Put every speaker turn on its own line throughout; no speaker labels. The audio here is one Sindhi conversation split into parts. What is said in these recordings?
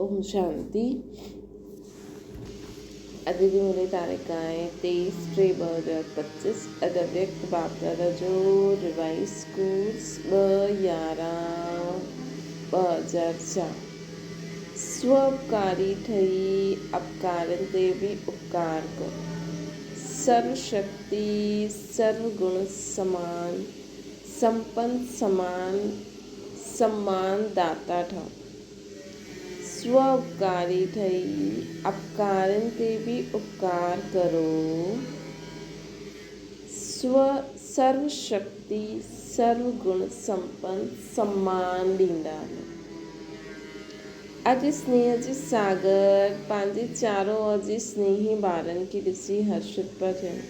اوم شانتي. اڄ جي مرلي تاريخ آهي 23 ٽي 2025. اڄ اويڪت باپدادا جو ريوائز ڪورس 2 11 2004. سو اپڪاري ٺهي اپڪارين تي به اپڪار ڪر. سرو شڪتي سرو گڻ سمان سمپن سمان سمان داتا ٺهو. سو اپڪاري ٺهي اپڪارين تي به اپڪار ڪرو. سو سرو شڪتي سرو گڻ سمپن سمان ڏيندا هلو. اڄ سنيهه جي ساگر پنهنجي چارو اور جي سنيهي ٻارن کي ڏسي هرشت پيا ٿين.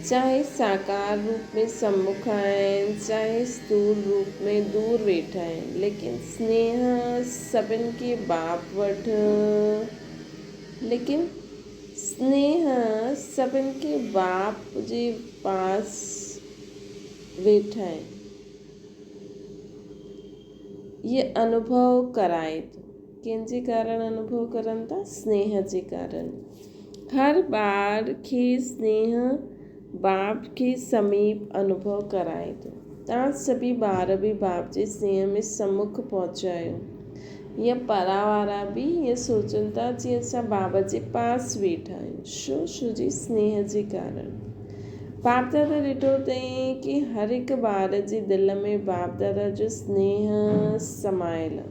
چاهي ساڪار روپ ۾ سمک آهن، چاهي ستول روپ ۾ دور ويٺا آهن، ليڪن سنيهه سڀن کي باپ وٽ، ليڪن سنيهه سڀن کي باپ جي پاس ويٺا آهن. هي انوڀو ڪرائي ٿو. ڪنهن جي ڪارڻ انوڀو ڪرن ٿا؟ سنيهه جي ڪارڻ. هر ٻار کي سنيهه باپ کي سميپ انوڀو ڪرائي ٿو. توهان سڀئي ٻار به باپ جي سنيهه ۾ سمک پهچايو. هيئن پرا وارا به هيئن سوچن ٿا جيئن اسان بابا جي پاس ويٺا آهيون. ڇو؟ ڇو جي سنيهه جي ڪارڻ. باپ دادا ڏٺو اٿئي ڪي هر هڪ ٻار جي دل ۾ باپ دادا جو سنيهه سمايل آ.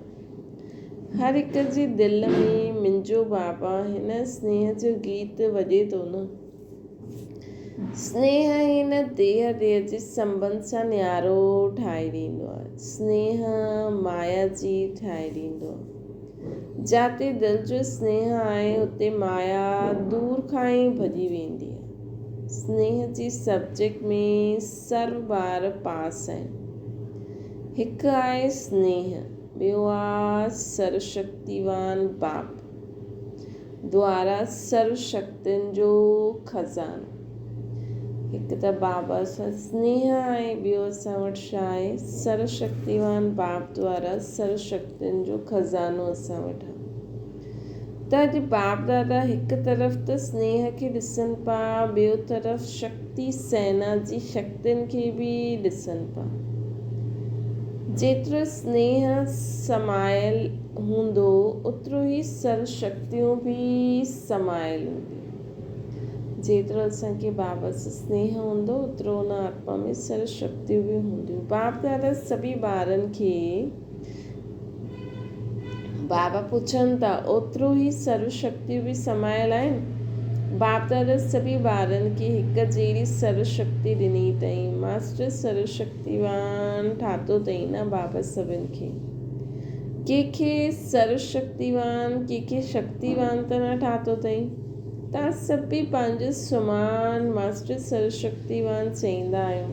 هر هڪ جي دل ۾ منهنجو بابا هن سنيهه جو گيت وڄي ٿو نه. سنيهه هن ديهه ديهه جي سنٻنڌ سان نيارو ٺاهي ڏيندو آ. سنيهه مايا جي ٺاهي ڏيندو آ. جاتي دل جو سنيهه آهي اتي مايا دور کان ئي ڀڄي ويندي آهي. سنيهه جي سبجيڪٽ ۾ سرو ٻار پاس آهن. هڪ آهي سنيهه، ٻيو آ سروشڪتيوان باپ دوارا سرو شڪتين جو خزانو. هڪ ته بابا سان سنيهه آهي، ٻيو اسان وٽ ڇا آهي؟ سروشڪتيوان باپ دوارا سرو شڪتين جو خزانو اسان وٽ آهي. ته اڄ باپ دادا هڪ طرف ته سنيهه کي ڏسن پيا، ٻيو طرف شڪتي سينا جي شڪتين کي به ڏسن پيا. جيترو سنيهه سمايل هوندو، اوترو ئي سرو شڪتيون به سمايل هونديون. جيترو اسان کي بابا سان سنيهه هوندو اوترو ان آتما ۾ سرو شڪتيون به هونديون. باپ دادا سڀئي ٻارن کي بابا پڇن ٿا اوترو ئي سرو شڪتيون به سمايل آهن؟ باپ دادا سڀئي ٻارن کي هڪ جهڙي سرو شڪتي ڏني اٿئي. ماسٽر سرو شڪتيوان ٺاتو اٿئي نه بابا سڀن کي. ڪنهن کي سرو شڪتيوان ڪنهن کي شڪتيوان ته نه ٺاتو اٿئي. توهان سڀ به پنهنجو سمان ماسٽر سروشڪتيوان چئيندا آهيو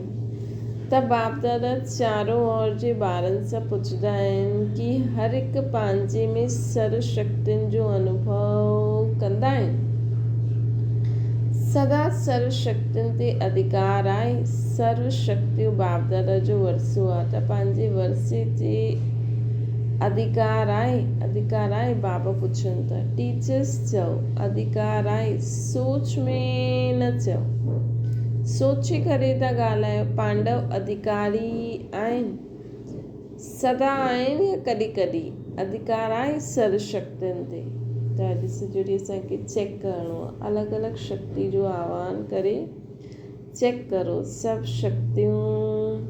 ته باپ دادا چارو اور جي ٻارن سان پڇندا آهن ڪي هر هڪ پنهنجي ۾ سروشڪتين جو انوڀو ڪندا آهن؟ سدا سروشڪتين تي اڌڪار آهي؟ سروشڪتيون باپ دادا جو ورثو آهي ته پنهنجي ورثي تي اڌڪار آهي؟ اڌڪار آهي؟ بابا پڇن ٿا. ٽيچرس چئو، اڌڪار آهي، سوچ ۾ نه چئو. سوچي ڪري ٿا ڳالهايو. پانڊو اڌڪاري آهن؟ سدا آهن يا ڪڏهن ڪڏهن؟ اڌڪار آهي سرو شڪتين تي. ته اڄ سڄو ڏينهن اسان کي چيڪ ڪرڻو آهي. الڳ الڳ شڪتي جو آهوان ڪري چيڪ ڪرو. سڀ شڪتيون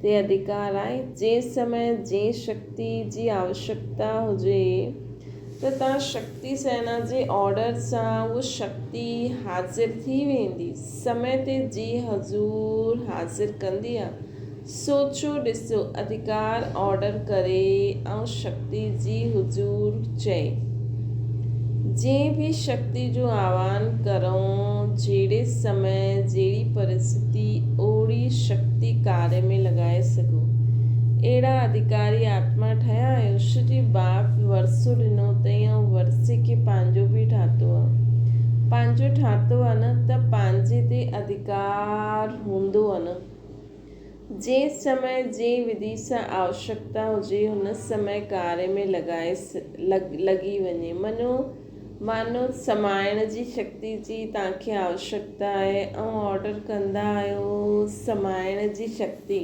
تي اڌڪار آهي. جنهن سمي جنهن شڪتي جي آوشڪتا هجي ته توهان شڪتي سينا جي آرڊر سان اها شڪتي حاضر ٿي ويندي. سمي تي جي حضور حاضر ڪندي آ. سوچو ڏسو اڌڪار آرڊر ڪري ۽ شڪتي جي حضور چئي. جنهن به شڪتي جو آهوان ڪرون، جهڙي سمي، جهڙي پرسٿتي، اوهڙي شڪتي ڪاري ۾ لڳائي سگهو. اهڙا اڌڪاري آتما ٺهيا آهيو. شري باپ ورثو ڏنو اٿئي ۽ ورثي کي پنهنجو به ٺاتو آ. پنهنجو ٺاتو آ نه ته پنهنجي تي اڌڪار هوندو آ نه. جنهن سمي جنهن وڌي سان آوشڪتا هجي هن سمي ڪاري ۾ لڳائي لڳي وڃي. منو مانو سمائڻ جي شڪتي جي توهان کي آوشڪتا آهي ۽ آرڊر ڪندا آهيو سمائڻ جي شڪتي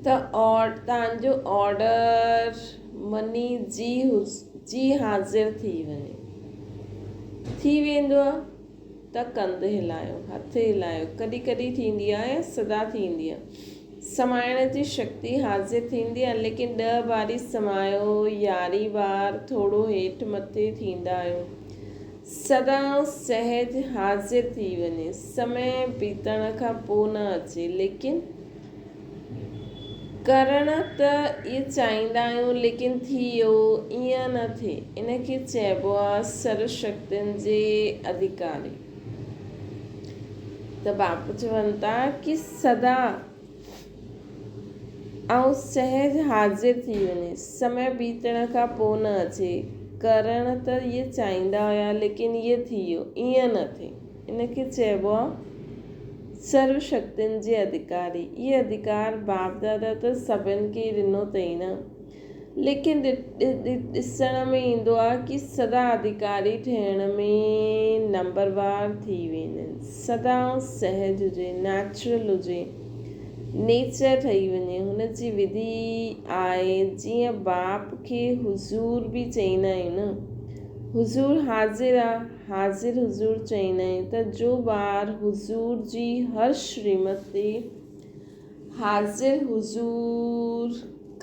ته توهان جو آرڊر مني جي جي حاضر ٿي وڃي ٿي ويندو آهي. ته ڪنڌ هلايو، هٿ هلايو، ڪڏهن ڪڏهن ٿيندي آهي يا سدا ٿيندي آهي. سمائڻ جي شڪتي حاضر ٿيندي آهي، ليڪن ڏهه باري سمايو، يارهين بار ٿورو هيٺ مٿي ٿيندا آهيون. سدا سهج حاضر ٿي وڃي، سمي بيتڻ کان پوء نه اچي، ليڪن. ڪرڻ ته اهي چاهيندا آهيون ليڪن ٿي اهو ائين نه ٿئي. ان کي چئبو آهي سرو شڪتين جي اڌيڪاري. ته باپو چون ٿا ڪي سدا ۽ سهج حاضر ٿي وڃي. سمي بيتڻ کان پوء نه اچي. ڪرڻ ته اهي چاهيندا هيا ليڪن اهي ٿي ويو ائين نه ٿئي. ان کي چئبو آهي سرو شڪتين جي اڌڪاري. اهي اڌڪار باپ دادا ته سڀن کي ئي ڏنو اٿئي نه. ليڪن ڏسڻ ۾ ايندو آهي ڪي سدا اڌڪاري ٺهڻ ۾ نمبروار ٿي ويندا آهن. سدا سهج هجي، نيچرل هجي، نيچر ٺهي وڃي. هن جي وڌي آهي جيئن باپ کي حضور به چئيندا آهيون نه. حضور حاضر آ. حاضر حضور چئيندا آهن ته جو ٻار حضور جي هر شريمت تي حاضر حضور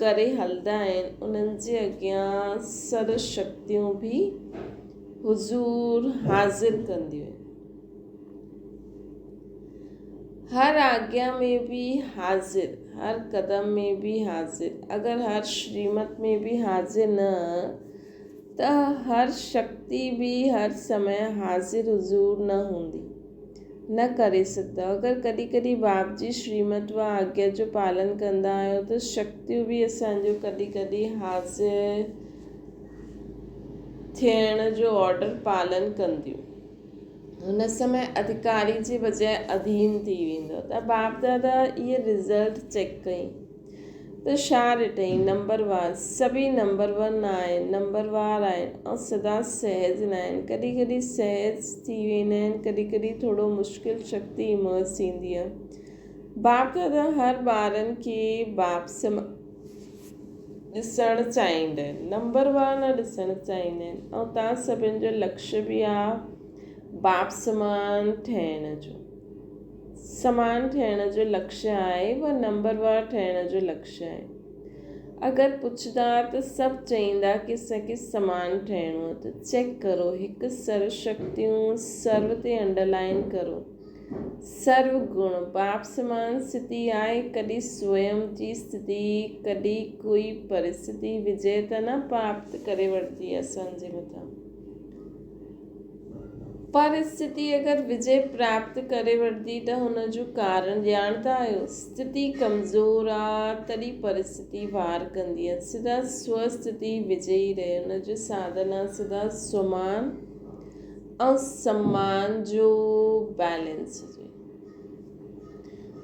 ڪري هلندا آهن انهن جي اڳيان سر شڪتيون به حضور حاضر ڪنديون آهن. هر آگيا ۾ به حاضر، هر قدم ۾ به حاضر، اگر هر شريمت ۾ به حاضر نه ته هر شڪتي به هر سمي حاضر حضور نه هوندي، نه ڪري سگهندؤ. اگر ڪڏهن ڪڏهن باپ جي شريمت و آگيا جو پالن ڪندا آهيو ته شڪتيون به اسان جو ڪڏهن ڪڏهن حاضر ٿيڻ جو آرڊر پالن ڪنديون. هن سمي اڌڪاري جي بجاء اڌين ٿي ويندو ته باپ دادا اهي رزلٽ چيڪ ڪئي. ته ڇا ڏٺئي؟ نمبر وار، سڀئي نمبر ون آهن، نمبر وار آهن ۽ سدا سهج ناهن. ڪڏهن ڪڏهن سهج ٿي ويندا آهن، ڪڏهن ڪڏهن ٿورو مشڪل شڪتي ايمرج ٿيندي آهي. باپ دادا هر ٻارن کي باپ سمان ڏسڻ چاهيندا آهن، نمبر وار نه ڏسڻ چاهيندا آهن ۽ توهان سڀن جو لڪشيه به آهي باپ سمان ٺهڻ جو. سمان ٺهڻ جو لڪشيه آهي و نمبر وار ٺهڻ جو لڪشيه آهي. اگر پڇندا ته سڀ چئيندا ڪي اسان کي سمان ٺهڻو آهي ته چيڪ ڪرو هڪ سرو شڪتيون سرو تي انڊرلائن ڪرو سرو گڻ باپ سمان اسٿتي آهي ڪڏهن سويم جي اسٿتي ڪڏهن ڪوئي پرستتي وجي ته نه پراپت ڪري وٺندي اسان جي مٿان. پر اسٿتي اگر وجي پراپت ڪري وٺندي ته هن جو ڪارڻ ڄاڻندا آهيو. اسٿتي ڪمزور آ تڏهن پرستتي وار ڪندي آ. سدا سو اسٿتي وجئي رهي ان جو ساڌن آ سدا سومان ۽ سمان جو بيلنس هجي.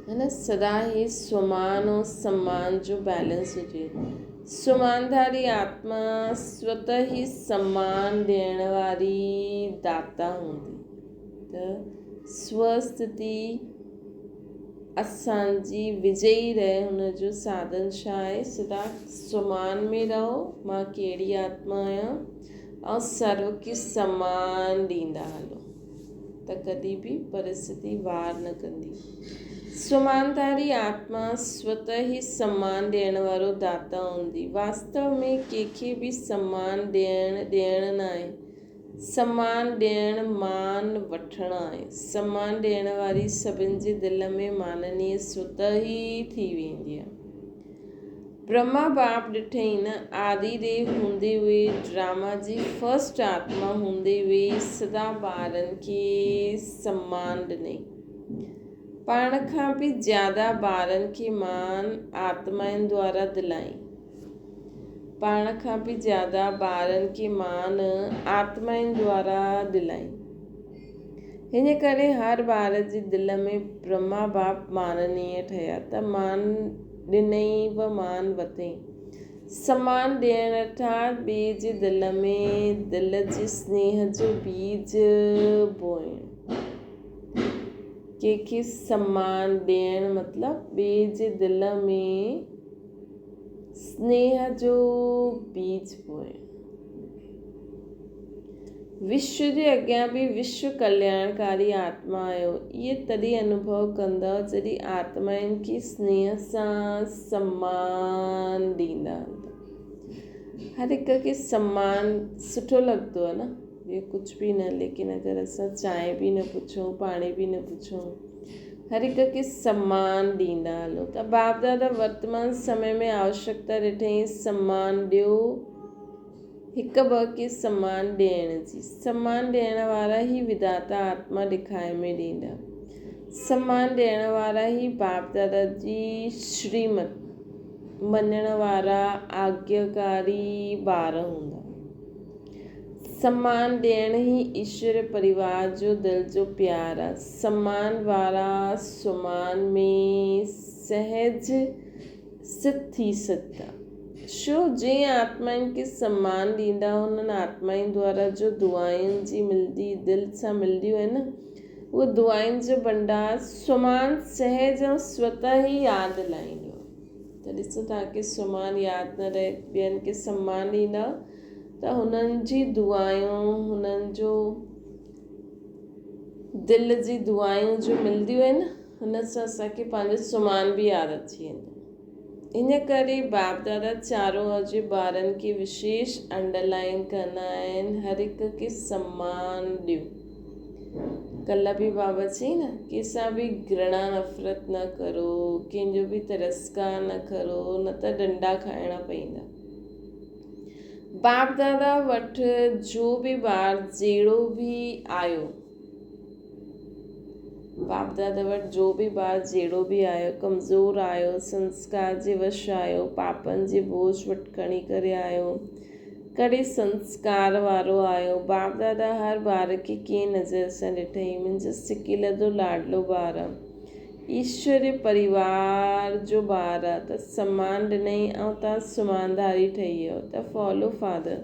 هي نه سدا هي سومان ۽ سمان جو بيلنس هجي. سمانڌاري آتما سوته ئي سمان ڏيڻ واري داتا هوندي ته سوستتي اسان جي وجئي رهي هن جو ساڌن ڇا آهي سدا سمان ۾ رهو مان ڪهڙي آتما آهيان ۽ سرو کي سمان ڏيندا هلو. ته ڪڏهن به پرستتي وار نه ڪندي. سومانڌاري آتما سوته ئي سمان ڏيڻ وارو داتا هوندي. واستو ۾ ڪنهن کي به سمان ڏيڻ، ڏيڻ ناهي. سمان ڏيڻ مان وٺڻ آهي. سمان ڏيڻ واري سڀن جي دل ۾ ماننيه سوته ئي ٿي ويندي آهي. برهما باپ ڏٺئي نه آدي ديو هوندي هئي ڊراما جي فرسٽ آتما هوندي هئي سدا ٻارن کي سمان ڏنئي پاڻ کان به زياده ٻارن کي مان آتمائن دوارا دلائين پاڻ کان به زياده ٻارن کي مان آتمائن دوارا دلائين. هن ڪري هر ٻار جي دل ۾ برهما باپ ماننيه ٺهيا ته مان ڏنئي و مان وتئي. سمان ڏيڻ ارٿات ٻئي جي دل ۾ دل جي سنيهه جو بيج بوئڻ. ڪنهن کي سمان ڏيڻ مطلب ٻئي جي دل ۾ سنيهه جو بيج بوئڻ. وشو جي اڳيان به وشو ڪلياڻڪاري آتما آهيو. اهي تڏهن انوڀو ڪندؤ جڏهن آتمائن کي سنيهه سان سمان ڏيندا هلندا. هر هڪ کي سمان سٺو لڳندو آهي نه، ٻيو ڪجهه به نه، ليڪن اگر اسان چانهه به نه پڇون، پاڻي به نه پڇون، هر هڪ کي سمان ڏيندا هلو ته باپ دادا ورتمان سمي ۾ آوشڪتا ڏٺئين سمان ڏيو. هڪ ٻه کي سمان ڏيڻ جي. سمان ڏيڻ وارا هي وڌاتا آتما ڏکائي ۾ ڏيندا. سمان ڏيڻ وارا هي باپ دادا جي شريمت مڃڻ وارا آگياڪاري ٻار هوندا. سمان ڏيڻ هي ايشوري پريوار جو دل جو پيار آ. سمان وارا سمان ۾ سهج سڌ ٿي سگهندا. شو جنهن آتمائن کي سمان ڏيندا انهن آتمائن دوارا جو دعائن جي ملدي دل سان ملديون آهن نه اهو دعائن جو ڀنڊار سمان سهج ۽ سوته ئي ياد دلائيندو آهي ته ڏسو توهان کي سمان ياد نه رهي ٻين کي سمان ڏيندا ته هنن جي دعائون هنن جو دل جي دعائون جو ملديون آهن هن سان اسان کي پنهنجو سمان به ياد اچي ويندو. ان ڪري باپ دادا چارو جي ٻارن کي وشيش انڊرلائين ڪندا آهن، هر هڪ کي سمان ڏيو. ڪلهه به بابا چيائين نه، ڪنهن سان به گهرڻا نفرت نه ڪرو، ڪنهن جو به ترسڪار نه ڪرو، نه ته ڏنڊا کائڻا پئيندا. باپ دادا وٽ جو به ٻار جهڙو به آيو، باپ دادا وٽ جو به ٻار جهڙو به آيو، ڪمزور آيو، سنسڪار جي وش آيو، پاپن جي بوجھ وٽ کڻي ڪري آيو، ڪڙي سنسڪار وارو آيو، باپ دادا هر ٻار کي ڪنهن نظر سان ڏٺائين، منهنجو سڪيلڌو لاڏلو ٻار آ، ايشوري پريوار جو ٻار آ ته سمان ڏنائين ۽ تان سمانڌاري ٺهي ويو ته فالو فادر.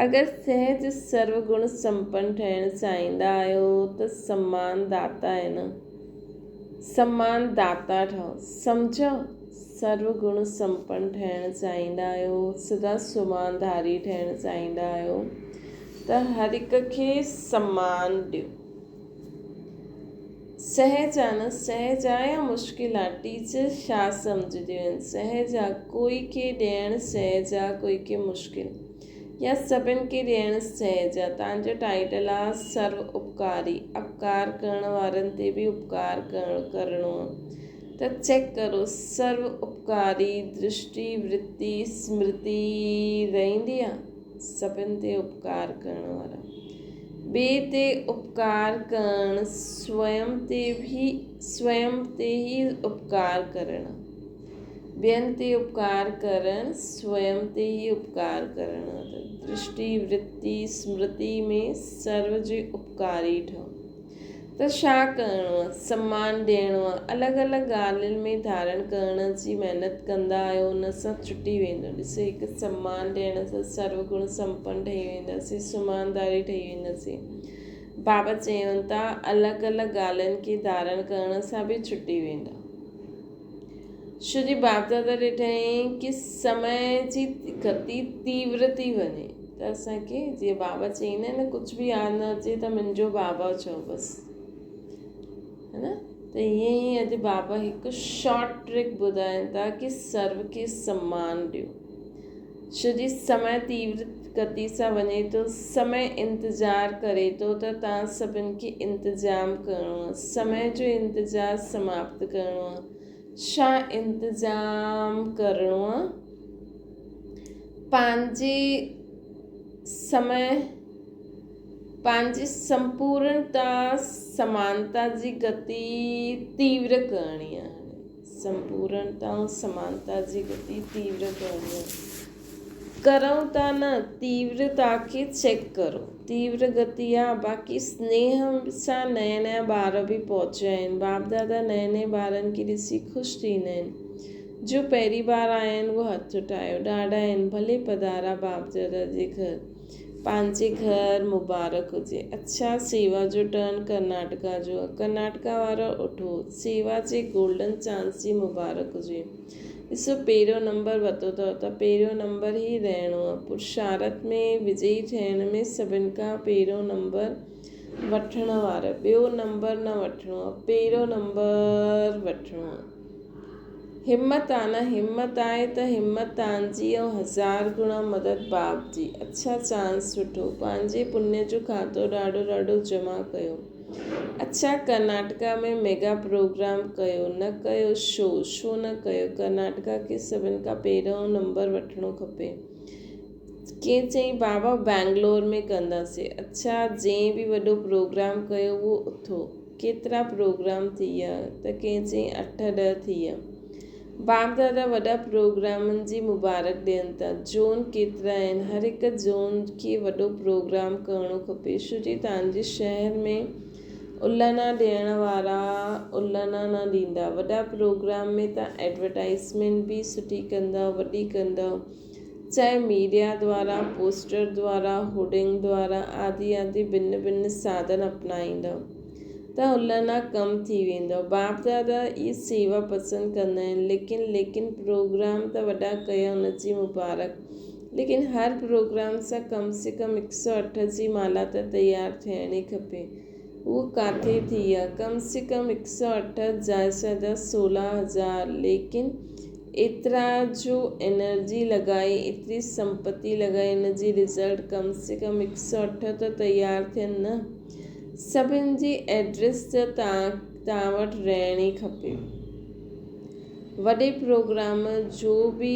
اگر سهج سرو گڻ سمپن ٺهڻ چاهيندا آهيو ته سمان داتا آهي نه سمان داتا ٺهو. سمجهيو؟ سرو گڻ سمپن ٺهڻ چاهيندا آهيو، سدا سمان ڌاري ٺهڻ چاهيندا آهيو ته هر هڪ کي سمان ڏيو. سهج آ نه سهج آ يا مشڪل آ ٽيچر ڇا سمجهنديون آهن سهج آ ڪوئي کي ڏيڻ سهج آ ڪوئي کي مشڪل يا سڀن کي ڏيڻ سهج آ تان جو ٽائيٽل آ سرو اپڪاري اپڪار ڪرڻ وارن تي به اپڪار ڪرڻ ڪرڻو آ ته چيڪ ڪرو سرو اپڪاري درشٽي ورتي سمرتي رهندي آ سڀن تي اپڪار ڪرڻ وارا. ٻئي تي اپڪار ڪرڻ سويم تي به سويم تي ئي اپڪار ڪرڻ. ٻين تي اپڪار ڪرڻ سويم تي ئي اپڪار ڪرڻ. درشٽي، ورتي، سمرتي ۾ سرو جي اپڪاري ٺهو. ته ڇا ڪرڻو آ؟ سمان ڏيڻو آ. الڳ الڳ ڳالهين ۾ ڌارڻ ڪرڻ جي محنت ڪندا آهيو ان سان ڇٽي ويندو. ڏسو هڪ سمان ڏيڻ سان سرو گڻ سمپن ٺهي وينداسين، سمانداري ٺهي وينداسين. بابا چون ٿا الڳ الڳ ڳالهين کي ڌارڻ ڪرڻ سان به ڇٽي ويندا. شو جي باپ دادا ڏٺائين ڪي سمي جي گتي تيور ٿي وڃي ته اسان کي جيئن بابا چئيندا آهن نه ڪجهه به ياد نه اچي ته منهنجو بابا چئو بس ہے نه ته ائين ئي اڄ بابا هڪ شارٽ ٽرڪ ٻڌائين ٿا ڪي سرو کي سمان ڏيو ڇو جي سمي تيور گتي سان وڃي ٿو، سمي انتظار ڪري ٿو ته توهان سڀن کي انتظام ڪرڻو آهي، سمي جو انتظار سماپت ڪرڻو آهي. ڇا انتظام ڪرڻو آهي؟ پنهنجي سمي پنهنجي سمپورڻتا سمانتا جي گتي تيور ڪرڻي آهي. سمپورڻتا ۽ سمانتا جي گتي تيور ڪرڻي آهي. ڪرئون ٿا نه تيورتا کي چيڪ ڪرو. تيور گتي آ باقي سنيهه سان نئين نيان ٻار به پهچيا آهن. باپ دادا نئين نئين ٻارن کي ڏسي خوش ٿيندا آهن. جو پهرين بار آيا آهن اهو هٿ اٺايو. ڏاڍا آهن. ڀلي پڌارا باپ دادا جي گهر. پنهنجي گهر مبارڪ هجي. اڇا سيوا جو ٽرن ڪرناٽڪا جو آ. ڪرناٽڪا وارا اٺو. سيوا جي گولڊن چانس جي مبارڪ هجي. ڏسو پهريون نمبر ورتو اٿو ته پهريون نمبر ئي رهڻو آ. پرشارٿ ۾ وجئي ٺهڻ ۾ سڀن کان پهريون نمبر وٺڻ وارا. ٻيو نمبر نه وٺڻو آ. پهريون نمبر وٺڻو آ. همت آ نه همت آهي ته همت تانجي ۽ هزار گڻا مدد باپ جي. اڇا چانس سٺو. پنهنجي پڃ جو کاتو ڏاڍو ڏاڍو جمع ڪيو. اڇا ڪرناٽڪا ۾ ميگا پروگرام ڪيو نه ڪيو شو شو نه ڪيو ڪرناٽڪا کي سڀن کان پهريون نمبر وٺڻو کپي. ڪنهن چيائين بابا بينگلور ۾ ڪنداسي. اڇا جنهن به وڏو پروگرام ڪيو اهو اٿو. ڪيترا پروگرام ٿي ويا ته ڪنهن چيائين اٺ ڏهه ٿي ويا. باپ دادا وڏا پروگرامن جي مبارڪ ڏين ٿا. زون ڪيترا آهن هر هڪ زون کي وڏو پروگرام ڪرڻو کپي ڇو جي توهان جي شهر ۾ الانا ڏيڻ وارا الانا نه ڏيندا. وڏا پروگرام ۾ توهان ايڊورٽائيزمينٽ به سٺي ڪندا وڏي ڪندا چاهي ميڊيا دوارا، پوسٽر دوارا، هورڊنگ دوارا آدي آدي ڀن ڀن ساڌن اپنائيندؤ ته النا ڪم ٿي ويندو. باپ دادا اهي سيوا پسند ڪندا آهن ليڪن ليڪن پروگرام ته وڏا ڪيا ان جي مبارڪ ليڪن هر پروگرام سان ڪم سي ڪم هڪ سئو اٺ جي مالا ته تيار ٿيڻ ئي کپي اهو ڪاٿي ٿي آ ڪم سي ڪم هڪ سئو اٺ زياده سي زياده سولهه هزار ليڪن ايترا جو انرجي لڳائي ايتري سمپتي لڳائي ان جي رزلٽ ڪم سي ڪم هڪ سئو اٺ ته تيار ٿين نه سڀن جي ايڊريس ته توهان وٽ رهڻ ئي کپي وڏي پروگرام جو به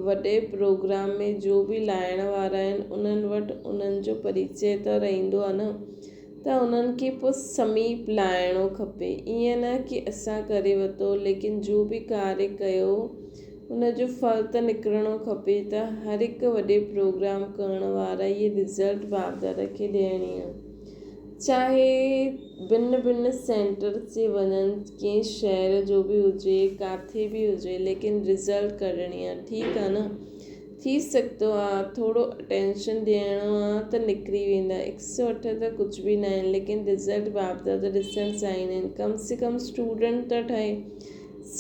وڏي پروگرام ۾ جو به لائڻ وارا آهن انهن وٽ انهن جو پريچي ته رهندو آهي نه ته انهن کي پوء سميپ لائڻو کپي ائين نه ڪي اسان ڪري ورتو ليڪن جو به ڪاريه ڪيو ان جو ڦل ته نڪرڻو کپي ته هر هڪ وڏي پروگرام ڪرڻ وارا اهي رزلٽ باپ دادا کي ڏيڻي آهي چاهي ڀن ڀن سينٽر تي وڃن ڪنهن شهر جو به هجي ڪاٿي به هجي ليڪن رزلٽ ڪڍڻي آ ٺيڪ آ نه ٿي سگهندو آ ٿورو اٽينشن ڏيڻو آ ته نڪري ويندا هڪ سو اٺ ته ڪجهه به نه آهن ليڪن رزلٽ باپ دادا ڏسڻ چاهيندا آهن ڪم سي ڪم اسٽوڊنٽ ته ٺهي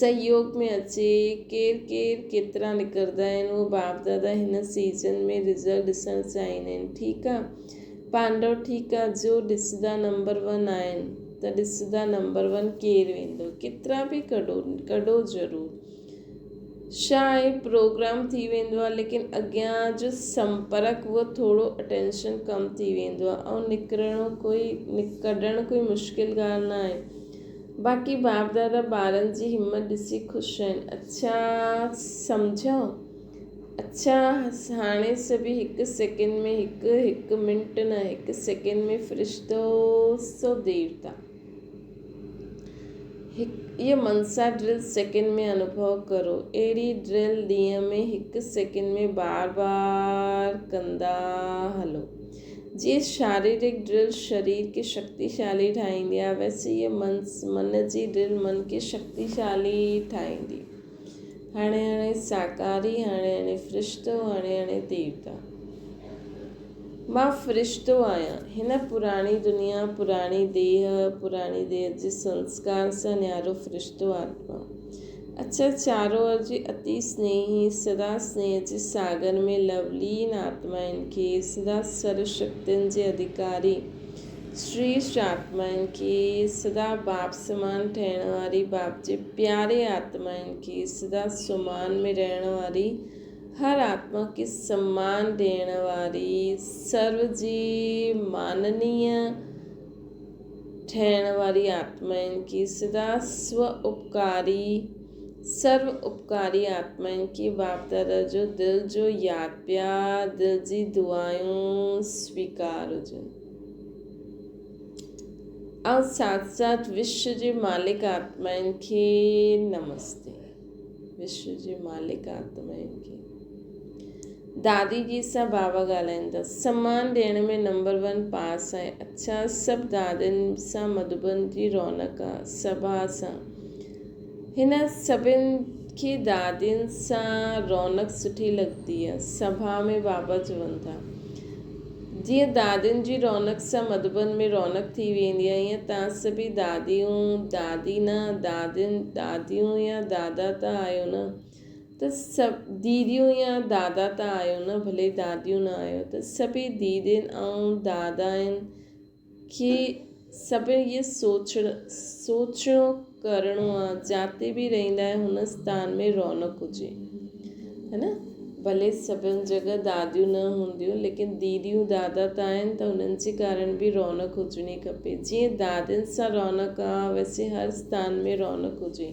سهيوگ ۾ اچي ڪير ڪير ڪيترا نڪرندا آهن اهو باپ دادا هن سيزن ۾ رزلٽ ڏسڻ چاهيندا آهن ٺيڪ آ پانڊو ٺيڪ آ جو ڏسدا نمبر ون آهن ته ڏسدا نمبر ون ڪير ويندو ڪيترا به ڪڍو ڪڍو ضرور شا آهي پروگرام ٿي ويندو آ ليڪن اڳيان جو سمپرڪ اهو ٿورو اٽينشن ڪم ٿي ويندو آ ۽ نڪرڻو ڪوئي ڪڍڻ ڪوئي مشڪل ڳالهه نه آهي باقي باپ دادا ٻارن جي همت ڏسي خوش آهن اڇا سمجهيو اڇا هاڻي سڀ هڪ سيڪنڊ ۾ هڪ هڪ منٽ نه هڪ سيڪنڊ ۾ فرشتو سو ديوتا هڪ اها منسا ڊرل سيڪنڊ ۾ انوڀو ڪرو اهڙي ڊرل ڏينهن ۾ هڪ سيڪنڊ ۾ بار بار ڪندا هلو جيئن شاريرڪ ڊرل شرير کي شڪتيشالي ٺاهيندي آهي ويسي هيء من جي ڊرل من کي شڪتيشالي ٺاهيندي. هاڻي هاڻي ساڪاري، هاڻي هاڻي فرشتو، هاڻي هاڻي ديوتا. مان فرشتو آهيان. هن پراڻي دنيا، پراڻي ديهه، پراڻي ديهه جي سنسڪار سان نيارو فرشتو آتما. اڇا چارو اور جي اتي سنيهي، سدا سنيهه جي ساگر ۾ لولين آتمائن کي، سدا سرو شڪتين جي اڌڪاري، شريشٽ آتمائن کي، سدا باپ سمان ٺهڻ واري باپ جي پياري آتمائن کي، سدا سمان ۾ رهڻ واري هر آتما کي سمان ڏيڻ واري سرو جي ماننيه ٺهڻ واري آتمائن کي، سدا سو اپڪاري سرو اپڪاري آتمائن کي باپ دادا جو دل جو ياد پيار دل جي دعائون سويڪار هجن ۽ ساٿ ساٿ وشو جي مالڪ آتمائن کي نمستي وشو جي مالڪ آتمائن کي. دادي جي سان بابا ڳالهائين ٿا. سمان ڏيڻ ۾ نمبر ون پاس آهي. اڇا سڀ دادين سان مڌوبن جي رونق آ. سڀا سان. هن سڀن کي دادين سان رونق سٺي لڳندي آ. سڀا ۾ بابا چون ٿا. جيئن دادين جي رونق سان مڌوبن ۾ رونق ٿي ويندي آ ائين تان سڀئي داديون، دادي نه دادين، داديون يا دادا ته آهيو نه. ته سڀ ديديون يا دادا ته آهيو نه، ڀلي داديون نه آهيو ته سڀئي ديدين ۽ دادائن کي سڀن اهي سوچڻ سوچڻو ڪرڻو آ جاتي به رهندا آهيو هن اسٿان ۾ رونق هجي هي نه ڀلي سڀن جڳهه داديون نه هونديون ليڪن ديديون دادا ته آهن ته انهن جي ڪارڻ به رونق هجڻي کپي جيئن دادين سان رونق آ ويسي هر اسٿان ۾ رونق هجي.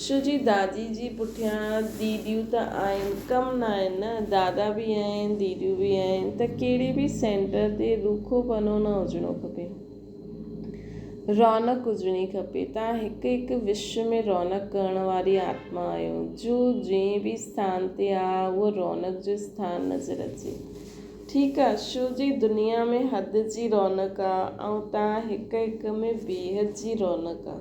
شو جي دادي جي پٺيان ديديون ته آهن ڪم نه آهن نه دادا به آهن ديديون به آهن ته ڪهڙي به سينٽر تي روکو پنو نه هجڻو کپي رونق هجڻي کپي تان هڪ هڪ وشو ۾ رونق ڪرڻ واري آتما آهيو جو جنهن به اسٿان تي آ اهو رونق جو اسٿان نظر اچي ٺيڪ آ شو جي دنيا ۾ حد جي رونق آ ۽ تان هڪ هڪ ۾ بيحد جي رونق آ.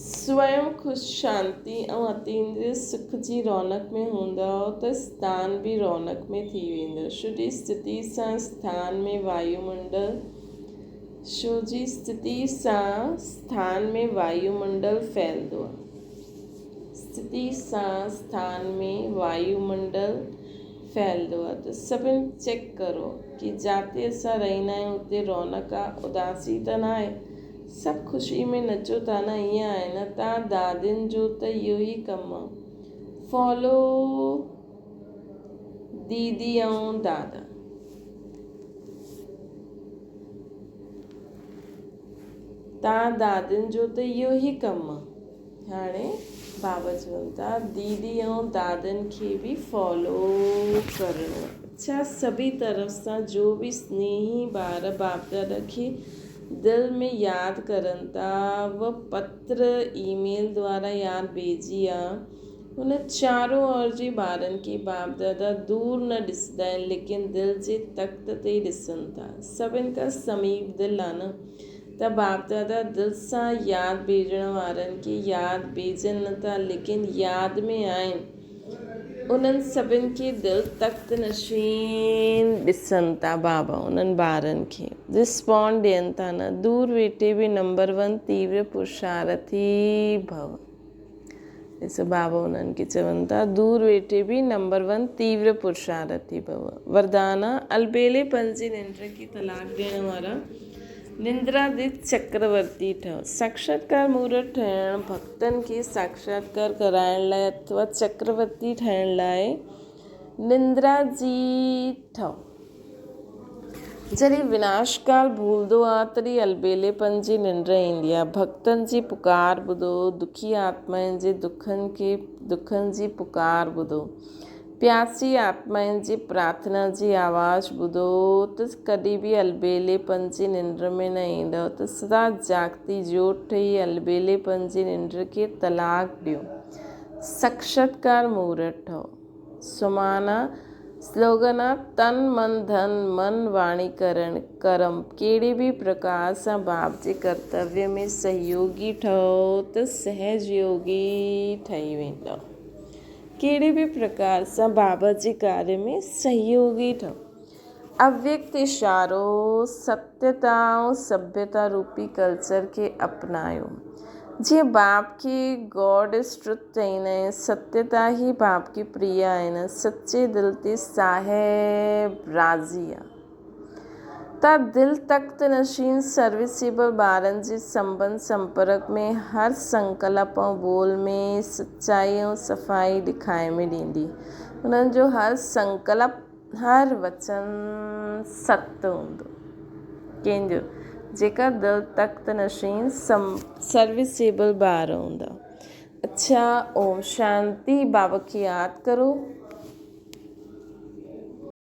سويم خوش شانتي ۽ اتيندريه سک جي رونق ۾ هوندؤ ته اسٿان به رونق ۾ ٿي ويندو. شو جي استٿي سان اسٿان ۾ وايومنڊل شو جي استٿي سان اسٿان ۾ وايومنڊل ڦهلدو آهي. استٿي سان اسٿان ۾ وايومنڊل ڦهلدو آهي ته سڀن چيڪ ڪرو ڪي جاتي اسان رهندا آهيون اتي رونق آ اداسي ته ناهي سڀ خوشي ۾ نچو ٿا نه ائين آهي نه تان دادين جو ته اهو ئي ڪم آ فالو ديدي ۽ دادا. تان دادين جو ته اهو ئي ڪم آ. هاڻي بابا چون ٿا ديدي ۽ دادن کي به فالو ڪرڻو. اڇا سڀئي طرف سان جو به سنيهي ٻار باپ دادا کي دل ۾ ياد ڪرن ٿا و پتر اي ميل دوارا ياد ڀيجي آ هن چارو اور جي ٻارن کي باپ دادا دور نه ڏسندا آهن ليڪن دل جي تخت تي ڏسن ٿا سڀن کان سميپ دل آ نه ته باپ دادا دل سان ياد ڀيڄڻ وارن کي ياد ڀيڄن نه ٿا ليڪن ياد ۾ آهن انهن سڀن کي دل تخت نشين ڏسن ٿا بابا انهن ٻارن کي رسپانڊ ڏين ٿا نه دور ويٺي به نمبر ون تيور پرشارٿي ڀو. ڏسو بابا انهن کي چون ٿا دور ويٺي به نمبر ون تيور پرشارٿي ڀو. وردانا، البيلي پن جي ننڊ کي طلاق ڏيڻ وارا نندراديت چڪرورتي ٺهو. ساڪشاتڪار مورت ٺهڻ، ڀڳتن کي ساڪشاتڪار ڪرائڻ لاء اٿوا چڪرورتي ٺهڻ لاء نندراجيت ٺهو. جڏهن وناش ڪال ڀولندو آ، تڏهن البيلي پن جي ننڊ ايندي آ. ڀڳتن جي پڪار ٻڌو، دکي آتمائن جي دکن کي دکن جي پڪار ٻڌو، پياسي آتمائن جي پرارٿنا جي آواز ٻڌو ته ڪڏهن به البيلي پن جي ننڊ ۾ نه ايندؤ ته سدا جاڳتي جوت ٺهي البيلي پن جي ننڊ کي طلاق ڏيو. ساڪشاتڪار مورت ٺهو. سمانا، سلوگن آ، تن من ڌن من واڻي ڪرڻ، ڪرم، ڪهڙي به پرڪار سان باپ جي ڪرتويه ۾ سهيوگي ٺهو ته سهج يوگي ٺهي ويندؤ. ڪهڙي به پرڪار سان بابا جي ڪاريه ۾ سهيوگي ٺهو. اويڪت اشارو، ستيتا ۽ سڀيتا روپي ڪلچر کي اپنايو. جيئن باپ کي گاڊ از ٽروٿ چئيندا آهن، ستيتا ئي باپ کي پريه آهي نه، سچي دل تي صاحب راضي آ. تا دل تخت نشين سروسيبل ٻارن جي سنٻنڌ سمپرڪ ۾ هر سنڪلپ ۽ ٻول ۾ سچائي ۽ صفائي ڏکائي ۾ ڏيندي. انهن جو هر سنڪلپ. هر وچن ست هوندو. ڪنهن جو؟ جيڪا دل تخت نشين سروسيبل ٻار هوندا. اڇا اوم شانتي بابا کي ياد ڪرو.